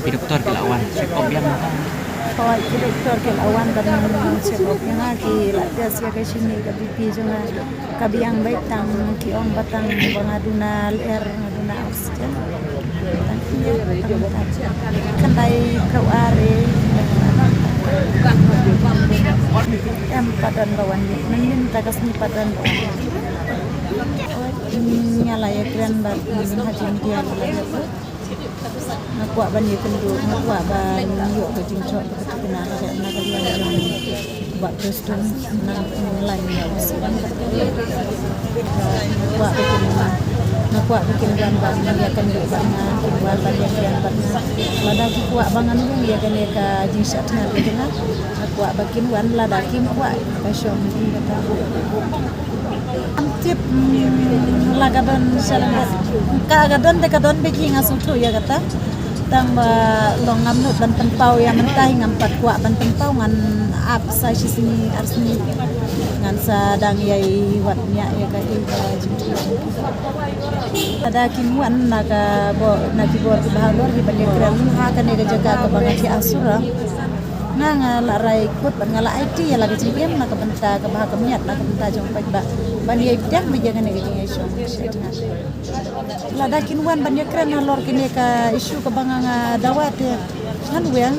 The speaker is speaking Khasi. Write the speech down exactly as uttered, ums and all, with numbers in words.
Ki doktor ki la wan check up ïa nga. Hooid, ki doktor ki la wan ban check up ïa nga, ki la test ïa ka shini ka B P jong nga. Ka biang beit tang ki ong ba tang ba nga duna lyer, nga duna oxygen. Tang ki ïa tang tang. Khyndai phew ar. Em pat don ba wan ïa. Mynta ka sngi pat don ba wan ïa. Nga la ïakren bad ha jingdia nga la ïakren. Nga kwah ban ïakynduh, nga kwah ban ïoh ka jingjop ka thikna ka na ka liang jong Bah Prestone, na lai na u sih. Nga kwah ba kin, nga kwah ba kin wan ban ïakynduh bad nga, kin wan ban ïakren bad nga. Lada ki kwah ba ngan ïeng ïa kane ka jingshah thngan ka jong nga, nga kwah ba kin wan, lada kim kwah ka shong ki kata. Ngam tip, mm, la ka don sha lyndet. Ka, ka don te ka don beit hi, nga sngewthuh ïa kata. Tang ba long ngam nud ban pynpaw ïa mynta hi, ngam pat kwah ban pynpaw, ngan ap sa shi sngi ar sngi. Ngan sa dang ïai wad ñiah ïa ka hi ka jingthoh. Lada kim wan na ka bor, na ki bor kiba halor hi ban ïakren ha kane ka jaka kaba nga ïa asura. Nga, nga la rai kut bad nga la aiti ïa la ka jingim na ka bynta kaba ha khmih, na ka bynta jong paidbah. Ban ïai pdiang beit ïa kane ka jingïaishong. Lada kin wan ban ïakren halor kane ka issue kaba nga, nga dawa te ngan weng.